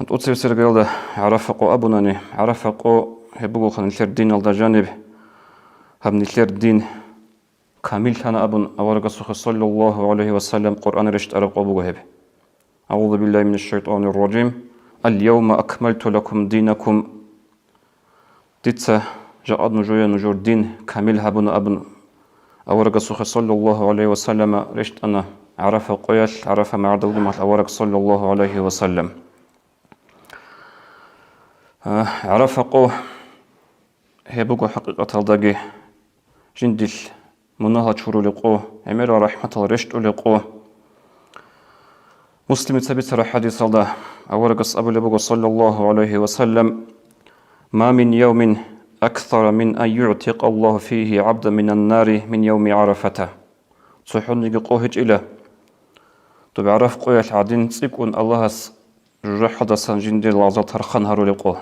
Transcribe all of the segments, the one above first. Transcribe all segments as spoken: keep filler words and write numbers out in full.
ТӀоцебесеб иргаялда ГӀарафа къо абунани, ГӀарафа къо гьеб бугоха нилъер диналда жаниб, гьаб нилъер дин камиллъана абун аварагасухъе саллаллагьу гӀалайгьи ва саллам Къуръан рещтӀараб къо буго гьеб. أعوذ بالله من الشيطان الرجيم. اليوم أكملت لكم دينكم. Дица жакъа нужее нужер дин камил гьабуна абун аварагасухъе саллаллагьу гӀалайгьи ва саллама рещтӀана ГӀарафа къоялъ, ГӀарафа магӀарда вугеб мехалъ авараг саллаллагьу гӀалайгьи ва саллам. А, ГӀарафа къо гьеб буго хӀакъикъаталдаги жиндилъ мунагьал чурулеб къо, гӀемерал рахӀматал рещтӀулеб къо. Муслимица бицараб хӀадисалда аварагас абулеб буго, саллаллагьу гӀалайгьи ва саллам: «Ма мин явмин аксара мин ан югӀтикъаллагьу фигьи гӀабдан минан нари мин явми ГӀарафата». ЦохӀониги къо гьечӀила, доб ГӀараф къоялъ гӀадин цӀикӀкӀун Аллагьас жужахӀалдасан жиндир лагъзал тархъан гьарулеб къо.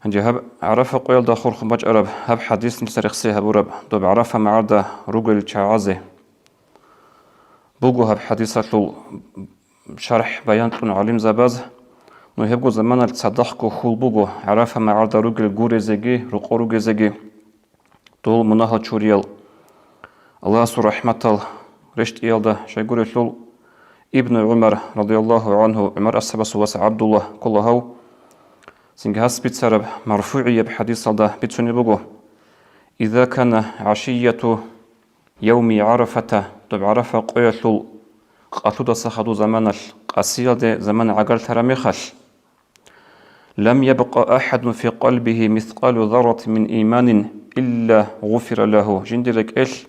Гьанже гьаб ГӀарафа къоялда хурхун бачӀараб гьаб хӀадис нилъ рехсей гьабураб доб ГӀарафа магӀарда ругел чагӀазе буго гьаб хӀадисалъул шархӀ баян кьун гӀалимзабаз. Ну, гьебго заманалъ цадахъго хьул буго ГӀарафа магӀарда ругел гурезеги, рокъор ругезеги. Дол мунагьал чуриял Аллагьасул рахӀматал рещтӀиялда щайгурелъул, Ибну ГӀумар, радияллагьу гӀангьу, ГӀумар асхӀабасул вас ГӀабдулла ккола гьав, цинги гьас бицараб марфугӀияб хӀадисалда бицунеб буго: «Иза кана гӀашияту явми ГӀарафата», доб ГӀарафа къоялъул къалъудаса хадув заманалъ, къасиялде заман гӀагарлъараб мехалъ, «Лам ябкъа ахӀадун фи къалбигьи мискъалу зарратин мин иманин илла гъуфира лагьу», жиндир рекӀелъ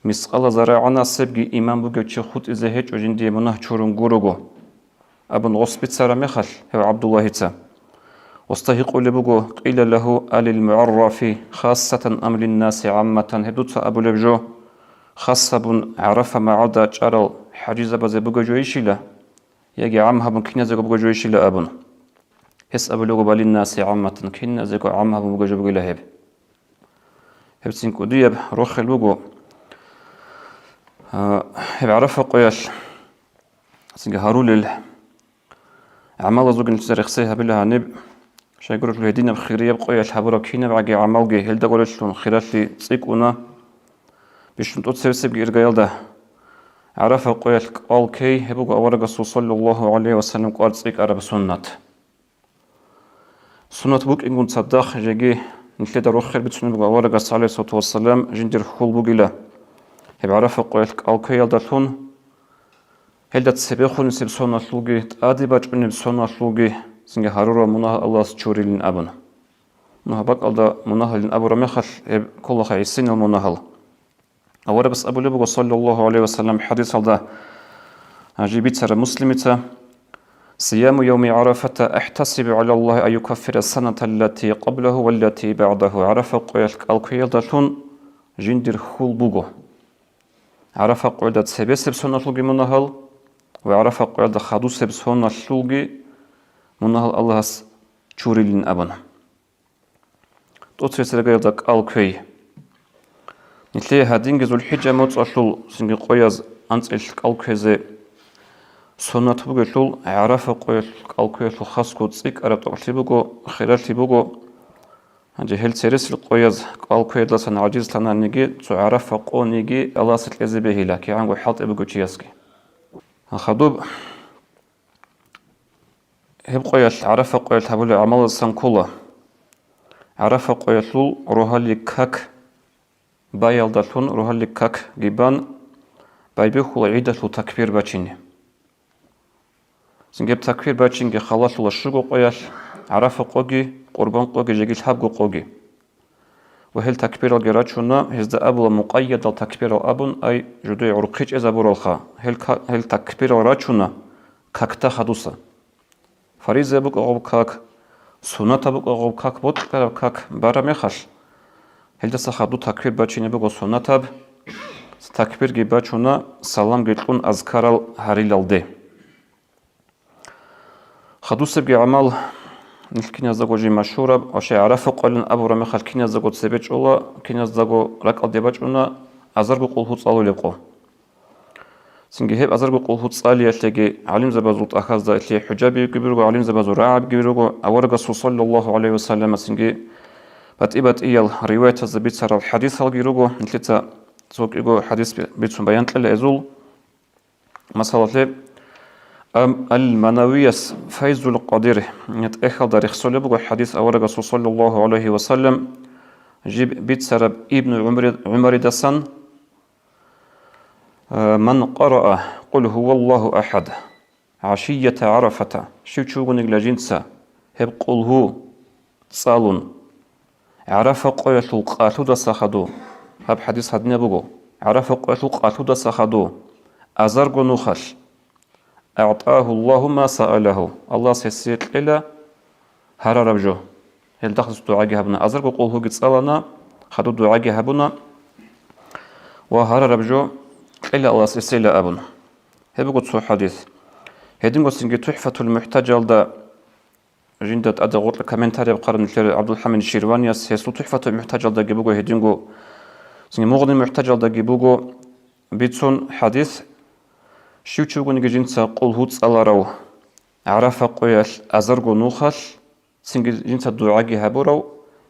мискъала зарагӀанасебги иман бугев чи хутӀизе гьечӀо жиндие мунагь чурун гурого, абун гъос бицараб мехалъ гьев ГӀабдуллагьица. Гъосда гьикъулеб буго: «Къила лагьу алил мугӀаррафи хасатан ам линнаси гӀамматан?» Гьеб дуца абулеб жо, хас гьабун ГӀарафа магӀарда чӀарал хӀажизабазе бугев жойищила? Яги гӀам гьабун киназего бугев жойищила абун. Гьес абулего: «Балиннаси гӀамматан», киназего гӀам гьабун бугев жо бугила гьеб. Гьебцин кӀудияб рохел буго, а, гьеб ГӀарафа къоялъ цинги гьарулел гӀамалазулги нилъеца рехсей гьабила гьаниб. Щайгурелъул гьединаб хирияб къоялъ гьабураб кинабгӀаги гӀамалги гьелда гурелъун хиралъи цӀикӀкӀуна. Бищун тӀоцебесебги иргаялда ГӀарафа къоялъ кӀал ккей, гьеб буго аварагасул саллаллагьу гӀалайгьи ва саллам кӀвар цӀикӀкӀараб суннат. Суннат букӀингун цадахъ жеги нилъеда рохел бицунеб буго аварагас, гӀалайгьиссалату вассалам, жиндир хьул бугила гьеб ГӀарафа къоялъ кӀал ккеялдалъун, гьелда цебехунисеб соналъулги, тӀаде бачӀунеб соналъулги, цинги гьарурал мунагьал Аллагьас чурилин абун. Ну, гьаб бакӀалда мунагьалин абураб мехалъ, гьеб кколаха гӀисинал мунагьал. Аварагас абулеб буго, саллаллагьу гӀалайгьи ва саллам, хӀадисалда, а, жиб бицараб Муслимица: «Сияму явми ГӀарафата ахӀтасибу гӀала Аллагьи ан юкаффира саната аллати къаблагьу валлати багӀдагьу». ГӀарафа къоялъ кӀал ккеялдалъун жиндир хьул буго ГӀарафа къоялда цебесеб соналъулги мунагьал ва ГӀарафа къоялда хадусеб соналъулги мунагьал Аллагьас чурилин абун. ТӀоцебесеб иргаялда кӀал ккей. Нилъее гьадинги ЗулхӀиджа моцӀалъул цинги къояз анцӀила кӀал ккезе суннат бугелъул, ГӀарафа къоялъ кӀал ккеялъул хасго цӀикӀкӀараб тӀокӀлъи буго, хиралъи буго. Гьанже гьел цересел къояз кӀал ккеялдасан гӀажизлъананиги, цо ГӀарафа къониги Аллагьасе кьезе бегьила, кигӀанго хӀалтӀи бугев чиясги. Хадуб гьеб къоялъ, ГӀарафа къоялъ гьабулеб гӀамаласан ккола. ГӀарафа къоялъул рогьалил как баялдалъун, рогьалил какги бан, байбихьула гӀидалъул такбир бачине. Цинги гьеб такбир бачинги халалъула щуго къоялъ, ГӀарафа къоги, Къурбан къоги, жеги лъабго къоги. Ва гьел такбиралги рачуна, гьезда абула мукъайядал такбирал абун, ай, жидее гӀурхъи чӀезабуралха, гьел ка-, гьел такбирал рачуна какда хадуса. Фариза букӀа гъоб как, суннатаб букӀа гъоб как, бокьараб как бараб мехалъ, гьелдаса хадуб такбир бачине буго суннатаб, такбирги бачуна, саламги кьун азкарал гьарилалде. Хадусебги гӀамал нилъ киназдаго жий машгьураб, ва щай ГӀарафа къоялин абураб мехалъ киназдаго цебе чӀола, киназдаго ракӀалде бачӀуна азарго къулгьу цӀалулеб къо. Цинги гьеб азарго къулгьу цӀалиялъеги гӀалимзабазул тӀахьазда илъе хӀужаби бугеб буго, гӀалимзабазул рагӀабги буго, аварагасул саллаллагьу гӀалайгьи ва саллама цинги батӀи-батӀиял риваятазда бицарал хӀадисалги руго, нилъеца цо кӀиго хӀадис бицун баян кьела гьезул. Масалалъе, ам-, Ал-Манавияс Файзул Къадир тӀехьалда рехсолеб буго хӀадис аварагасул саллаллагьу гӀалайгьи ва саллам жиб бицараб Ибну ГӀумри-, ГӀумаридасан, «Ман къараа Къул гьуваллагьу ахад гӀашията ГӀарафата», щив чи вугониги жинца гьеб къулгьу цӀалун, ГӀарафа къоялъул къалъудаса хадув, гьаб хӀадис гьадинаб буго, ГӀарафа къоялъул къалъудаса хадув, азарго нухалъ, «АгӀтӀагьу Аллагьу ма саалягьу», Аллагьас гьесие кьела гьарараб жо. Гьелдахъ дугӀаги гьабуна, азарго къулгьуги цӀалана, хадуб дугӀаги гьабуна ва гьарараб жо кьела Аллагьас гьесейила абун. Гьеб буго цо хӀадис. Гьединго цинги ТухӀфатул МухӀтажалда жинда тӀаде гъоркье комментарияб хъараб нилъер ГӀабдулхӀамид Ширванияс, гьесул ТухӀфатул МухӀтажалдаги буго гьединго, цинги Мугъни МухӀтажалдаги буго бицун хӀадис, щив чи вугониги жинца къулгьу цӀаларав, ГӀарафа къоялъ азарго нухалъ, цинги жинца дугӀаги гьабурав,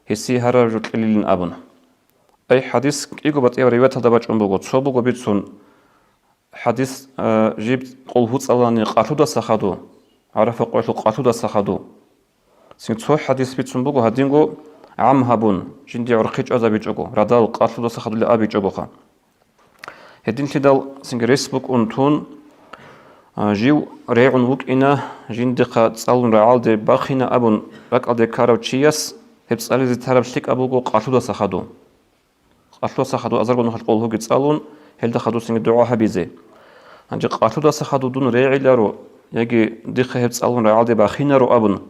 гьесие гьарараб жо кьелилин абун. Ай хӀадис кӀиго батӀияб риваяталда бачӀун буго, цо буго бицун, хӀадис, а, жиб къулгьу цӀалани къалъудаса хадув, ГӀарафа къоялъул къалъудаса хадув. Цин цо хӀадис бицун буго гьадинго гӀам гьабун, жинде гӀурхъи чӀвазабичӀого, радал къалъудаса хадула абичӀогоха. Гьединлъидал цинги рес букӀун тун, а, жив регӀун вукӀина, жиндихъа цӀалун рагӀалде бахина абун ракӀалде ккарав чияс гьеб цӀализе тараб лъикӀаб буго къалъудаса хадув. Къалъудаса хадув азарго нухалъ къулгьуги цӀалун, гьелда хадусинги дугӀа гьабизе. Гьанже къалъудаса хадув дун регӀиларо, яги дихъа гьеб цӀалун рагӀалде бахинаро абун,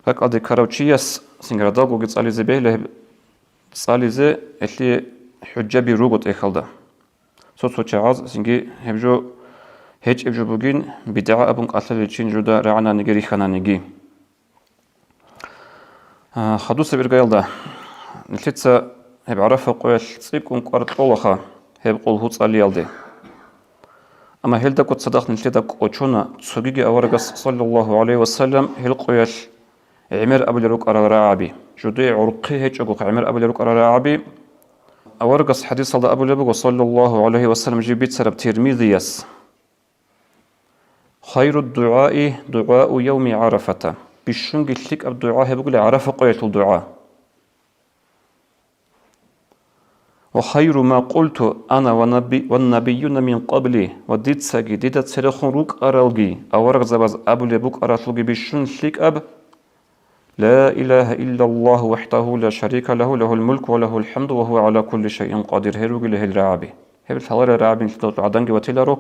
ракӀалде ккарав чияс цинги радалгоги цӀализе бегьила гьеб цӀализе, гьелъие хӀужаби руго тӀехьалда. Цо-цо чагӀаз цинги гьеб жо гьечӀеб жо бугин, бидгӀа абун кӀалъалел чин жуда рагӀананиги рихьананиги. А, хадусеб иргаялда, нилъеца гьеб ГӀарафа къоялъ цӀикӀкӀун кӀвар кьолаха гьеб къулгьу цӀалиялде. Амма гьелдагоца цадахъ нилъеда кӀочона цогиги аварагас, саллаллагьу гӀалайгьи ва саллам, гьел къоялъ гӀемер абулел рукӀарал рагӀаби, жудее гӀурхъи гьечӀого гӀемер абулел рукӀарал рагӀаби. Аварагас хӀадисалда абулеб буго, саллаллагьу гӀалайгьи ва саллам, жиб бицараб Тирмизияс: «Хайру дугӀаи дугӀау явми ГӀарафата». Бищунги лъикӀаб дугӀа гьеб бугила ГӀарафа къоялъул дугӀа. «Ва хайру ма къулту ана ва наби-, ва набиюна мин къабли», ва дицаги, дида церехун рукӀаралги, аварагзабаз абулеб букӀаралъулги бищун лъикӀаб: «Ла илагьа иллаллагьу вахӀдагьу ла шарика лагьу, лагьул мулку ва лагьул хӀамду ва гьува гӀала кулли шайин къадир», гьел ругила гьел рагӀаби. Гьеб лъаларел рагӀаби нилъеда гӀадамги ватиларо.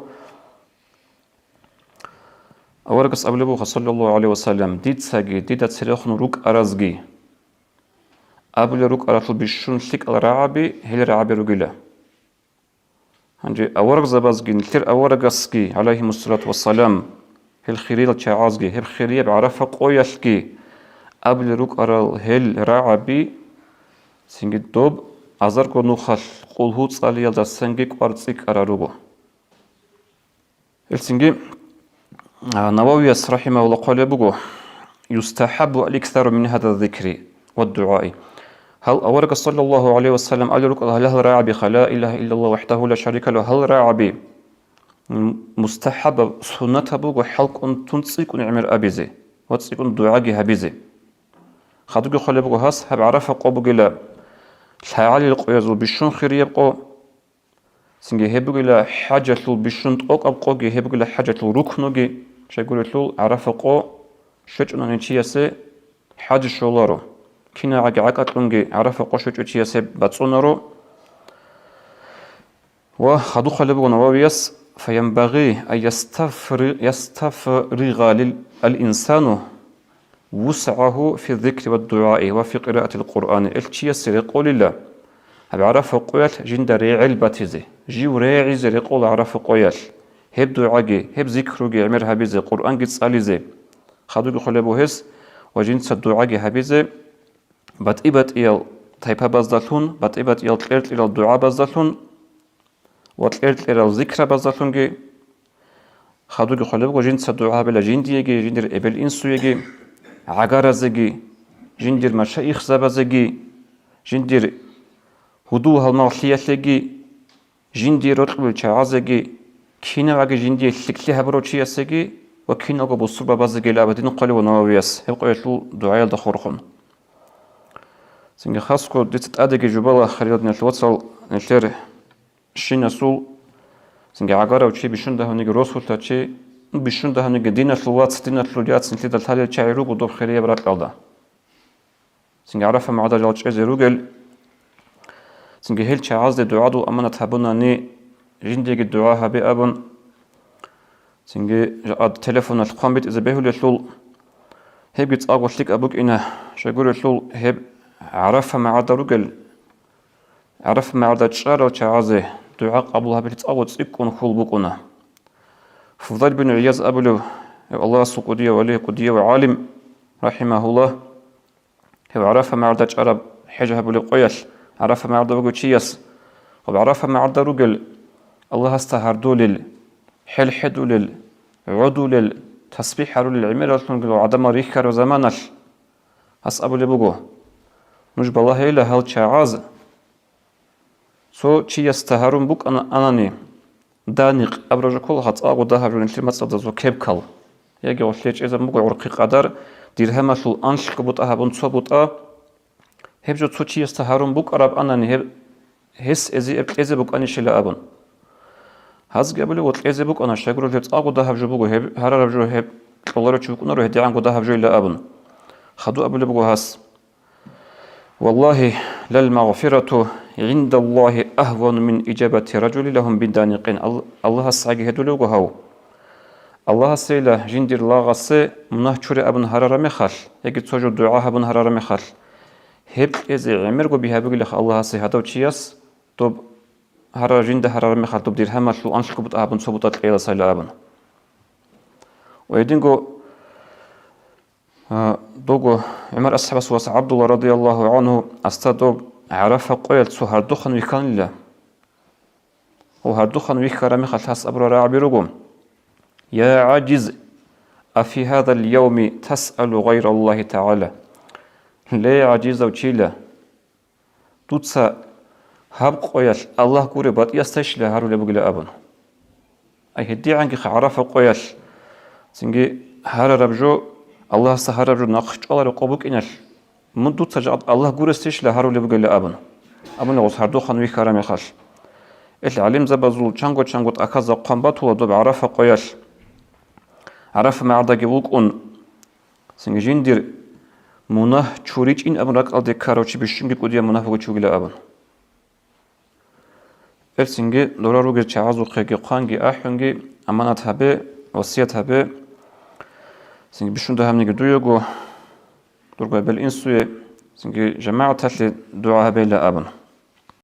Аварагас абулеб буго, саллаллагьу гӀалайгьи ва саллам, дицаги, дида церехун рукӀаразги абулел рукӀаралъул бищун лъикӀал рагӀаби гьел рагӀаби ругила. Гьанже аварагзабазги, нилъер аварагасги, гӀалайгьимуссалату вассалам, гьел хириял чагӀазги, гьеб хирияб ГӀарафа къоялъги абулел рукӀарал гьел рагӀаби, цинги доб азарго нухалъ къулгьу цӀалиялдасанги кӀвар цӀикӀкӀарал руго. Гьелцинги, а, Нававияс, рахӀимагьуллагь, хъвалеб буго: «ЮстахӀаббу аль-иксару мин гьаза зикри ва дугӀаи». Гьал аварагас, саллаллагьу гӀалайгьи ва саллам, абулел рукӀарал гьал рагӀабиха, ла илагьа иллаллагь вахӀдагьу ла шарика лагьу, гьал рагӀаби м-, мустахӀабаб, суннатаб буго хӀалкӀун тун цӀикӀкӀун гӀемер абизе ва цӀикӀкӀун дугӀаги гьабизе. Хадубги хъвалеб буго гьас, гьаб ГӀарафа къо бугила лъагӀалил къоязул бищун хирияб къо, цинги гьеб бугила хӀажалъул бищун тӀокӀаб къоги, гьеб бугила хӀажалъул рукнуги, щайгурелъул ГӀарафа къо щвечӀунани чиясе хӀаж щоларо, кинагӀаги гӀакӀалъунги ГӀарафа къо щвечӀев чиясе бацӀцӀунаро. Ва хадуб хъвалеб буго Нававияс: «Фаянбагъи ан ястафри-, ястафригъа лил-, ал-инсану вусгӀагьу фи зикри ва дугӀаи ва фи къираатил Къуръани». Ил чиясе рекъолила гьаб ГӀарафа къоялъ жинда регӀел батизе, жив регӀизе рекъола ГӀарафа къоялъ, гьеб дугӀаги, гьеб зикруги гӀемер гьабизе, Къуръанги цӀализе. Хадубги хъвалеб буго гьес ва жинца дугӀаги гьабизе, батӀи-батӀиял тайпабаздалъун, батӀи-батӀиял кьер-кьерал дугӀабаздалъун, ва кьер-кьерал зикрабаздалъунги. Хадуги хъвалеб буго жинца дугӀа гьабила жиндиеги, жиндир эбел-инсуеги, гӀагаразеги, жиндир машаихзабазеги, жиндир гьудул-гьалмагълъиялъеги, жиндие рокьулел чагӀазеги, кинаваги жиндие лъикӀлъи гьабурав чиясеги ва киналго бусурбабазеги абадин хъвалев Нававияс гьеб къоялъул дугӀаялда хурхун. Цинги хасго дица тӀадеги жубала, хириял диналъул вацал, нилъер щинасул, цинги гӀагарав чи, бищун дагьавниги росулъа чи, бищун дагьавниги диналъул вац, диналъул яц нилъеда лъалел чагӀи руго доб хирияб ракьалда. Цинги ГӀарафа магӀарда жал чӀезе ругел, цинги гьел чагӀазде дугӀадул аманат гьабунани, жиндиеги дугӀа гьабе абун, цинги жакъа телефоналъ хъван битӀизе бегьулелъул, гьебги цӀакъго лъикӀаб букӀина, щайгурелъул гьеб ГӀарафа магӀарда ругел, ГӀарафа магӀарда чӀарал чагӀазе дугӀа къабул гьабилъи цӀакъго цӀикӀкӀун хьул букӀуна. Фудал бин ГӀияз абулев, гьев Аллагьасул кӀудияв вали, кӀудияв гӀалим, рахӀимагьуллагь, гьев ГӀарафа магӀарда чӀараб хӀеж гьабулеб къоялъ, ГӀарафа магӀарда вугев чияс, гьаб ГӀарафа магӀарда ругел, Аллагьасда гьардулел, хӀел-хӀедулел, гӀодулел, тасбихӀ гьарулел гӀемераллъун гьел гӀадамал рихьараб заманалъ, гьас абулеб буго: «Нуж балагьейила гьал чагӀаз, цо чиясда гьарун букӀана анани, даникъ абураб жо ккола, цӀакъго дагьаб жо нилъер мацӀалда цо кепкал, яги гъолъие чӀезабун буго гӀурхъи къадар, диргьамалъул анлъго бутӀа гьабун цо бутӀа, гьеб жо цо чиясда гьарун букӀараб анани, гьеб, гьес эзияб кьезе букӀанищила», – абун. Гьазги абулеб, ва кьезе букӀана, щайгурелъул гьеб цӀакъго дагьаб жо буго, гьеб гьарараб жо гьеб кьоларев чи вукӀунаро гьедигӀанго дагьаб жойила абун. Хаду абулеб буго гьас: «Валлагьи, лал магъфирату гӀиндаллагьи агьвану мин ижабати ражули лагьум биданикъин». Ал-, АллагьасгӀаги гьедулев вуго гьав. Аллагьасейила жиндир лагъасе мунагь чуре абун гьарараб мехалъ, яги цо жо дугӀа гьабун гьарараб мехалъ, гьеб кьезе гӀемерго бигьа бугилаха Аллагьасе гьадав чияс, доб гьарар жинда гьарараб мехалъ доб диргьамалъул анлъго бутӀа гьабун цо бутӀа кьейиласайилан абун. Ва гьединго, а, дого ГӀумар асхӀабасул вас ГӀабдулла радияллагьу гӀангьу аста доб ГӀарафа къоялъ цо гьардухъан вихьанила. Ва гьардухъан вихьараб мехалъ гьас абураб рагӀаби руго: «Я гӀажиз, афи гьадал явми тасъалу гъайраллагьи тагӀала?» Ле, гӀажизав чила, дуца гьаб къоялъ Аллагь гуреб батӀиясдайищила гьарулеб бугила абун. Ай, гьедигӀангиха ГӀарафа къоялъ, цинги гьарараб жо, Аллагьасда гьарараб жо нахъ чӀвалареб къо букӀиналъ, мун дуца жакъа Аллагь гуресдайищила гьарулеб бугила абун. Абуна гъос гьардухъан вихьараб мехалъ. Ил гӀалимзабазул чанго-чанго тӀахьазда хъван батула доб ГӀарафа къоялъ. ГӀарафа магӀардаги вукӀун, цинги жиндир мунагь чуричӀин абун ракӀалде ккарав чи бищунги кӀудияб мунагь бугев чи вугила абун. Ил цинги дора ругел чагӀазухъеги хъванги ахӀунги, аманат гьабе, васият гьабе, цинги бищун дагьабниги дуего, дурго эбел-инсуе, цинги жамагӀаталъе дугӀа гьабейила абун.